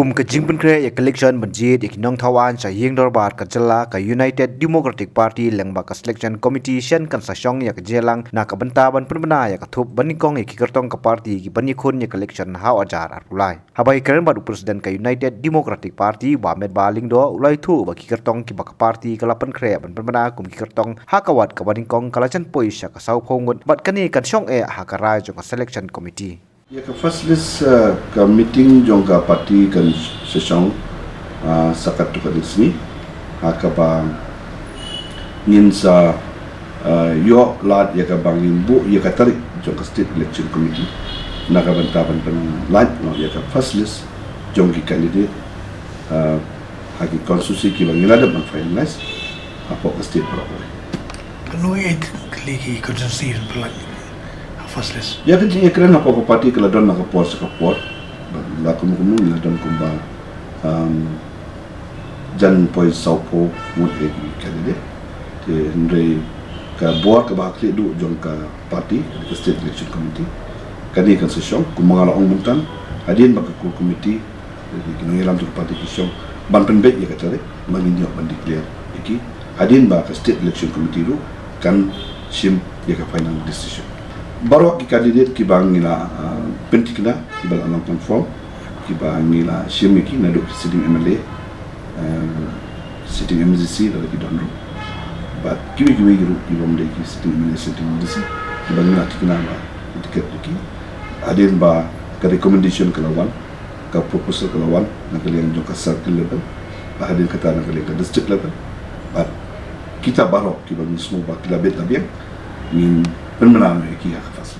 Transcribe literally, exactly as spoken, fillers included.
Kum ka jingpynkhreh ïa ka election ban jied ïa ki nongthaw aiñ sha ïing dorbar ka jylla, ka United Democratic Party lyngba ka Selection Committee shen kan sa shong ïa ka jingïalang na ka bynta ban pynbna ïa ka thup ba nyngkong ïa ki kyrtong ka party kiban ïakhun ïa ka election ha u hajar arphew lai. Haba ïakren bad u President ka United Democratic Party, Bah Metbah Lyngdoh, u la ïathuh ba ki kyrtong kiba ka party ka la pynkhreh ban pynbna kum ki kyrtong ha ka wad kaba nyngkong ka la jan poi sha ka sawphew ngut bad kane kan shong eh ha ka rai jong ka Selection Committee. Ïa ka first list, uh, ka meeting jong ka party kan sa shong, uh, sa katto katne sngi, ha kaba ngin sa, uh, ïoh lad ïa kaba ngin buh ïa ka tarik jong ka State Election Committee na ka bynta ban pynlait noh ïa ka first list jong ki candidate, uh, ha ki constituency kiba ngin la dep ban finalize hapoh ka state baroh kawei. Kano eh kali ki constituency ban pynlait ha first list? Ïa ka jingïakren hapoh ka party ka la don na ka por sha ka por. Bad la kumno kumno la don kumba, um, jan poi sawphew ngut eh ki candidate. Te hynrei ka bor kaba ha khlieh duh jong ka party, ka State Election Committee, kane kan sa shong kumba nga la ong mynta, hadien ba ka core committee, ki nongïalam jong ka party ki shong ban pynbeit ïa ka tarik ba ngin ïoh ban declare ïa ki, hadien ba ka State Election Committee ruh kan shim ïa ka final decision. Baroh ki candidate kiba ngi la, ah, pynthikna, kiba la long confirm, kiba ngi la shim ïa ki naduh ki sitting M L A, eh, sitting M D C lada ki don ruh, bad kiwei kiwei ruh kibym dei ki sitting M L A, sitting M D C, kiba ngi la thikna ba ticket ïa ki, hadien ba ka recommendation ka la wan, ka proposal ka la wan na ka liang jong ka circle level, bad hadien kata na ka liang ka district level, bad kita baroh kiba ngi sngew ba ki la bit la biang, ngin pynbna noh ïa ki ha ka first.